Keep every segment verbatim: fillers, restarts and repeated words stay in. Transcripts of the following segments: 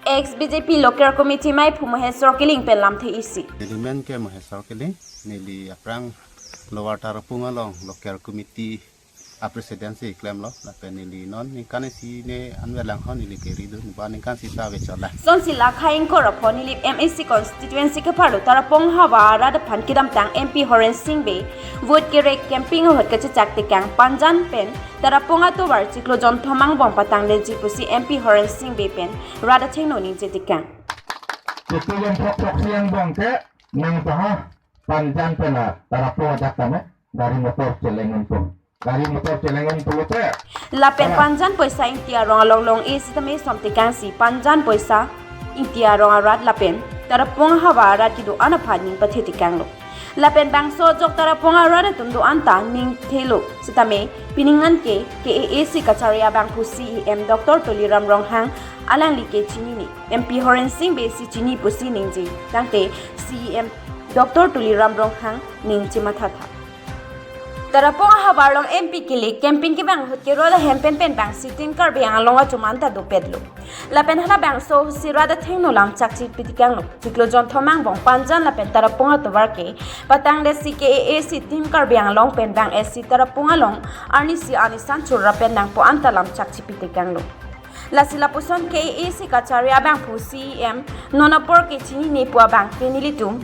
Ex B J P local committee maiphu Maheswar Killing pen lamthe isi. Neli men ke Maheswar Killing, neli aphrang Lower Tarapung along local committee a president si klemlo, lapen neli non ningkan isi ne anvelang ho neli keri dun ba ningkan sita ave chot la. Sonsi la khai ingkoi ra pho Nilip M A C constituency kepharlo Tarapung ahavar arat aphan kedamtang M P Horen Sing Bey vote kerek campaign ahut kachechak tekang Panjan pen Tarapung atovar chiklo jonthom angbong patangdetji pusi M P Horen Sing Bey pen rat athengno ningje tekang. Chiklo jonthom throksi angbong ke nang paha Panjan pen la Tarapung ajak tame gari motor cheleng unpo. Gari motor cheleng unpo te. Lapen Panjan poisa ingti arong along long-e sitame som tekangsi Panjan poisa ingti arong arat lapen Tarapung ahavar arat kedo-an aphan ning pathe tekanglo. Lapen bangso ajok Tarapung arat atum do-an ta ning thelo sitame pining an ke K A A C kachari abangphu C E M Doctor Tuliram Ronghang alangli ke chinine, M P Horen Sing Bey si chini pusi ningje, tangte C E M Doctor Tuliram Ronghang ning chemathatha. Tarapung ahavar along M P kilik campaign kevang ahut kerol ahem penpen bangsi Team Karbi Anglong atum anta dopetlo. Lapen halabangso ahutsi rat athengno lamchak chipi tekanglo. Chiklo jonthom angbong Panjan lapen Tarapung atovar ke patangdetsi K A A C Team Karbi Anglong pen bang-etsi Tarapung along arnisi arni sanchur ra pen nangpo anta lamchak chipi tekanglo. Lasi lapuson K A A C kachari abangphu C E M non apor ke chinine pu abang ke nelitum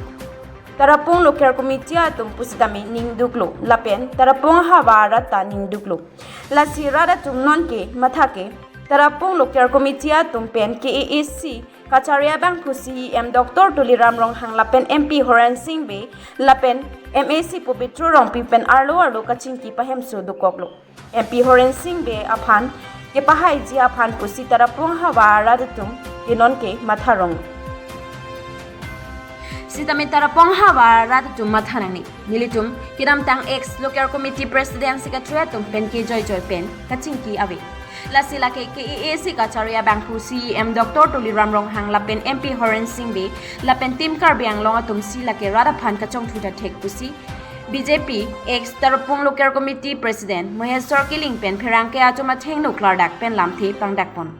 Tarapung local committee atum pusitame ningduklo lapen Tarapung ahavar arat ta ningduklo. Lasi rat atum non ke matha ke Tarapung local committee atum pen K A A C kachari abangphu C E M Doctor Tuliram Ronghang lapen M P Horen Sing Bey lapen M A C Pobitro Rongpi pen arlo arlo kachingki pahemso dokoklo. M P Horen Sing Bey aphan kepahaiji aphan pusi Tarapung ahavar arat atum ke non ke matha rong. Sitame Tarapung ahavar arat atum matha nangne. Nelitum kedamtang ex local committee president secretary atum pen kejoi joi pen kachingki ave. Lasi lake K A A C kachari abangphu C E M Doctor Tuliram Ronghang lapen M P Horen Sing Bey lapen Team Karbi Anglong atumsi lake rat aphan kachongthu ta thek pusi B J P ex Tarapung local committee president Maheswar Killing pen pherangke atum athengno klardak pen lamthe pangdakpon.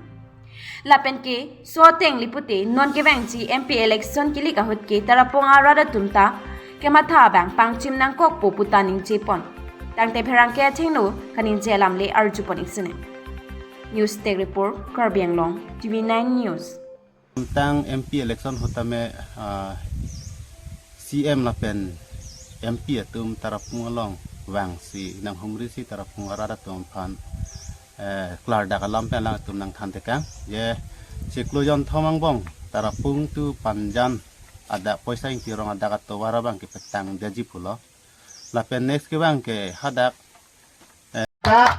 Lapen ke so ateng lipute non kevangji M P election kilik ahut ke Tarapung arat atum ta kematha abang pangchim nangkokpo puta ningjepon. Tangte pherangke athengno kaningje alam le arjupon iksine. News Tech Report, Karbi Anglong, T V nine News. Tang M P election ahut tame, ah, C M lapen M P atum Tarapung along vangsi nanghumrisi Tarapung arat atum aphan, eh, klardak alam pen alangtum nangthan tekang. Je chiklo jonthom angbong Tarapung to Panjan adak poisa ingti arong adak atovar abang ke petangdetji pulo. Lapen next kevang ke hadak ta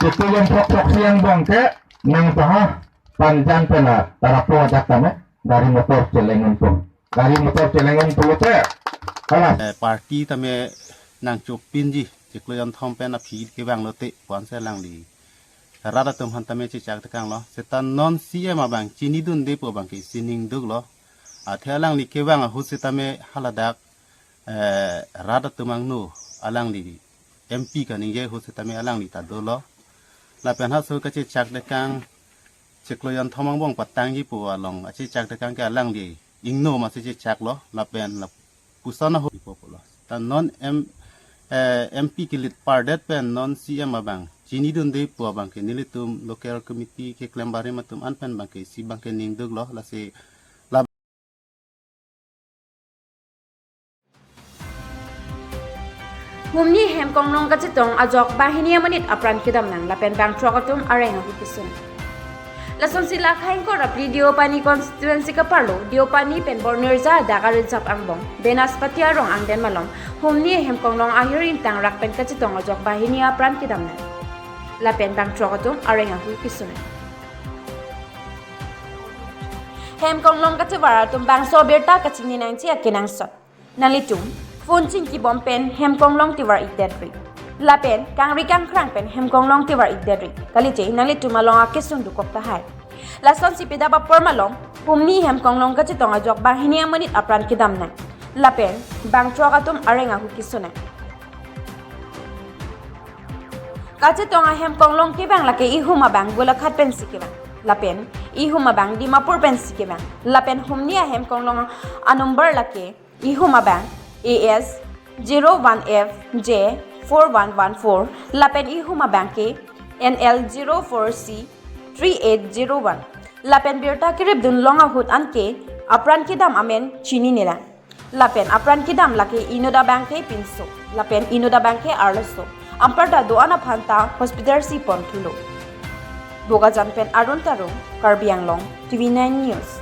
chiklo jonthom throksi angbong ke nang paha Panjan pen la Tarapung ajak tame gari motor cheleng unpo. Gari motor cheleng unpo te. Kalas. Eh, party tame nangchopinji chiklo jonthom pen aphi kevang lote pu-ansi alangli rat atum aphan tame chechak tekanglo. Seta non C M abang chinidunde pu abang ke isi ningduklo. Athe alangli kevang ahut sitame haladak, eh, rat atum angno alangli M P kaningje ahut sitame alangli ta dolo. Lapen haso kachechak tekang chiklo jonthom angbong patangji pu along achechak tekang ke alangli ingno masi chechaklo lapen lapuson ahut ipo pulo. Ta non M, eh, M P kilit pardet pen non C M abang chinidunde pu abang ke nelitum local committee keklem barim atum an pen abang ke isi abang ke ningduklo lasi Humni Hemkonglong kachetong ajok banghini amonit apran kedam nang lapen bangthrok atum areng ahu kesun. Lasonsi la khai ingkoi ra phli Deopani constituency kaparlo Deopani pen Bornirja adak arijap angbong Benaspati arong angden malom Humni Hemkonglong ahir ingtang rak pen kachetong ajok banghini apran kedam nang lapen bangthrok atum areng ahu kesun. Hemkonglong katovar atum bangso abirta kachini nangji akenangsot. Nanglitum phone chingkibom pen Hemkonglong tovar-ikdetri. Lapen kangri kangkrang pen Hemkonglong tovar-ikdetri. Kalite nanglitum along akesung dokok tahai. Lasonsi pidap apor malom Humni Hemkonglong kachetong ajok banghini amonit apran kedam nang. Lapen bangthrok atum areng ahu kesun nang. Kachetong aHemkonglong kevang lake ihum abang Golaghat pensi kevang. Lapen ihum abang Dimapur pensi kevang. Lapen humni ahem konglong anumber lake ihum abang A S zero one F J four one one four, lapen ihum abang ke N L zero four C three eight zero one. Lapen birta keripdun long ahut anke apran kedam amen chininelang. Lapen apran kedam lake inut abang ke pinso, lapen inut abang ke arloso. Anparta do-an aphan ta hospital si ponthulo. Bokajan pen Arun Tarung, Karbi Anglong, T V nine News.